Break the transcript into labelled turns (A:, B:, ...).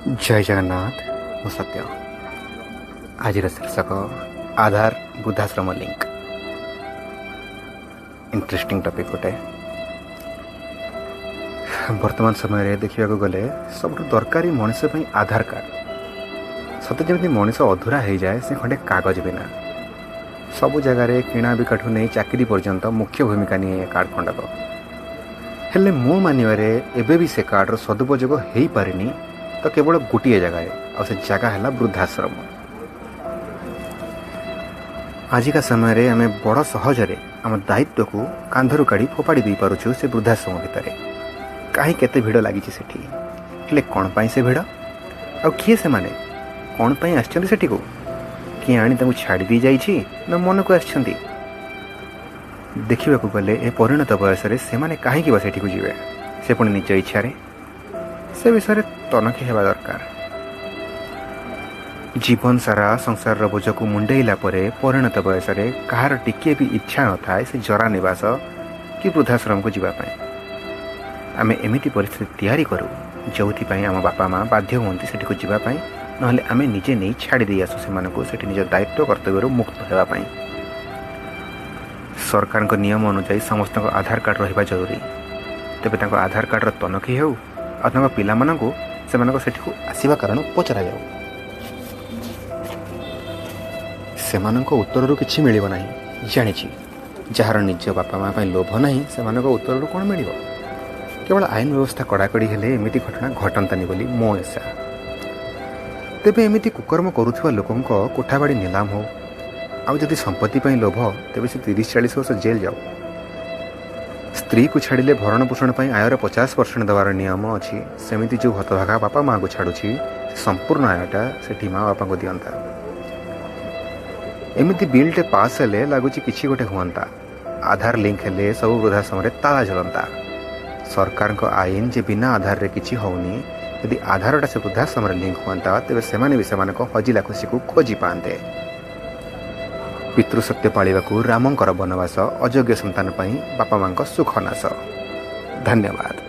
A: ଜୟ ଜଗନ୍ନାଥ। ମୁଁ ସତ୍ୟ। ଆଜିର ଶୀର୍ଷକ ଆଧାର ବୃଦ୍ଧାଶ୍ରମ ଲିଙ୍କ। ଇଣ୍ଟରେଷ୍ଟିଂ ଟପିକ୍ ଗୋଟେ। ବର୍ତ୍ତମାନ ସମୟରେ ଦେଖିବାକୁ ଗଲେ ସବୁଠୁ ଦରକାରୀ ମଣିଷ ପାଇଁ ଆଧାର କାର୍ଡ଼। ସତେ ଯେମିତି ମଣିଷ ଅଧୁରା ହେଇଯାଏ ସେ ଖଣ୍ଡେ କାଗଜ ବିନା। ସବୁ ଜାଗାରେ କିଣା ବିକାଠୁ ନେଇ ଚାକିରି ପର୍ଯ୍ୟନ୍ତ ମୁଖ୍ୟ ଭୂମିକା ନିଏ ଏ କାର୍ଡ଼ ଖଣ୍ଡକ। ହେଲେ ମୋ ମାନିବାରେ ଏବେ ବି ସେ କାର୍ଡ଼ର ସଦୁପଯୋଗ ହେଇପାରିନି ତ କେବଳ ଗୋଟିଏ ଜାଗାରେ, ଆଉ ସେ ଜାଗା ହେଲା ବୃଦ୍ଧାଶ୍ରମ। ଆଜିକା ସମୟରେ ଆମେ ବଡ଼ ସହଜରେ ଆମ ଦାୟିତ୍ୱକୁ କାନ୍ଧରୁ କାଢ଼ି ଫୋପାଡ଼ି ଦେଇପାରୁଛୁ ସେ ବୃଦ୍ଧାଶ୍ରମ ଭିତରେ। କାହିଁ କେତେ ଭିଡ଼ ଲାଗିଛି ସେଠି, ହେଲେ କ'ଣ ପାଇଁ ସେ ଭିଡ଼? ଆଉ କିଏ ସେମାନେ? କ'ଣ ପାଇଁ ଆସିଛନ୍ତି ସେଠିକୁ? କିଏ ଆଣି ତାଙ୍କୁ ଛାଡ଼ି ଦେଇ ଯାଇଛି ନା ମନକୁ ଆସିଛନ୍ତି? ଦେଖିବାକୁ ଗଲେ ଏ ପରିଣତ ବୟସରେ ସେମାନେ କାହିଁକି ବା ସେଠିକୁ ଯିବେ, ସେ ପୁଣି ନିଜ ଇଚ୍ଛାରେ? ସେ ବିଷୟରେ ତନଖି ହେବା ଦରକାର। ଜୀବନ ସାରା ସଂସାରର ବୋଝକୁ ମୁଣ୍ଡେଇଲା ପରେ ପରିଣତ ବୟସରେ କାହାର ଟିକିଏ ବି ଇଚ୍ଛା ନଥାଏ ସେ ଜରା ନିବାସ କି ବୃଦ୍ଧାଶ୍ରମକୁ ଯିବା ପାଇଁ। ଆମେ ଏମିତି ପରିସ୍ଥିତି ତିଆରି କରୁ ଯେଉଁଥିପାଇଁ ଆମ ବାପା ମା' ବାଧ୍ୟ ହୁଅନ୍ତି ସେଠିକୁ ଯିବା ପାଇଁ, ନହେଲେ ଆମେ ନିଜେ ନେଇ ଛାଡ଼ି ଦେଇ ଆସୁ ସେମାନଙ୍କୁ ସେଠି ନିଜ ଦାୟିତ୍ୱ କର୍ତ୍ତବ୍ୟରୁ ମୁକ୍ତ ହେବା ପାଇଁ। ସରକାରଙ୍କ ନିୟମ ଅନୁଯାୟୀ ସମସ୍ତଙ୍କ ଆଧାର କାର୍ଡ଼ ରହିବା ଜରୁରୀ। ତେବେ ତାଙ୍କ ଆଧାର କାର୍ଡ଼ର ତନଖି ହେଉ ଆଉ ତାଙ୍କ ପିଲାମାନଙ୍କୁ ସେମାନଙ୍କ ସେଠିକୁ ଆସିବା କାରଣ ପଚରାଯାଉ। ସେମାନଙ୍କ ଉତ୍ତରରୁ କିଛି ମିଳିବ ନାହିଁ, ଜାଣିଛି। ଯାହାର ନିଜ ବାପା ମା' ପାଇଁ ଲୋଭ ନାହିଁ, ସେମାନଙ୍କ ଉତ୍ତରରୁ କ'ଣ ମିଳିବ? କେବଳ ଆଇନ ବ୍ୟବସ୍ଥା କଡ଼ାକଡ଼ି ହେଲେ ଏମିତି ଘଟଣା ଘଟନ୍ତାନି ବୋଲି ମୋ ଆଶା। ତେବେ ଏମିତି କୁକର୍ମ କରୁଥିବା ଲୋକଙ୍କ କୋଠାବାଡ଼ି ନିଲାମ ହେଉ, ଆଉ ଯଦି ସମ୍ପତ୍ତି ପାଇଁ ଲୋଭ ତେବେ ସେ 30-40 ବର୍ଷ ଜେଲ୍ ଯାଉ। ସ୍ତ୍ରୀକୁ ଛାଡ଼ିଲେ ଭରଣ ପୋଷଣ ପାଇଁ ଆୟର 50% ଦେବାର ନିୟମ ଅଛି। ସେମିତି ଯେଉଁ ହତଭାଗା ବାପା ମାଆଙ୍କୁ ଛାଡ଼ୁଛି, ସେ ସମ୍ପୂର୍ଣ୍ଣ ଆୟଟା ସେଠି ମା ବାପାଙ୍କୁ ଦିଅନ୍ତା। ଏମିତି ବିଲ୍ଟେ ପାସ୍ ହେଲେ ଲାଗୁଛି କିଛି ଗୋଟେ ହୁଅନ୍ତା। ଆଧାର ଲିଙ୍କ ହେଲେ ସବୁ ବୃଦ୍ଧାଶ୍ରମରେ ତାଲା ଝୁଲନ୍ତା। ସରକାରଙ୍କ ଆଇନ ଯେ ବିନା ଆଧାରରେ କିଛି ହେଉନି, ଯଦି ଆଧାରଟା ସେ ବୃଦ୍ଧାଶ୍ରମରେ ଲିଙ୍କ ହୁଅନ୍ତା ତେବେ ସେମାନେ ବି ସେମାନଙ୍କ ହଜିଲା ଖୁସିକୁ ଖୋଜି ପାଆନ୍ତେ। ପିତୃସତ୍ୟ ପାଳିବାକୁ ରାମଙ୍କର ବନବାସ, ଅଯୋଗ୍ୟ ସନ୍ତାନ ପାଇଁ ବାପା ମାଙ୍କ ସୁଖନାଶ। ଧନ୍ୟବାଦ।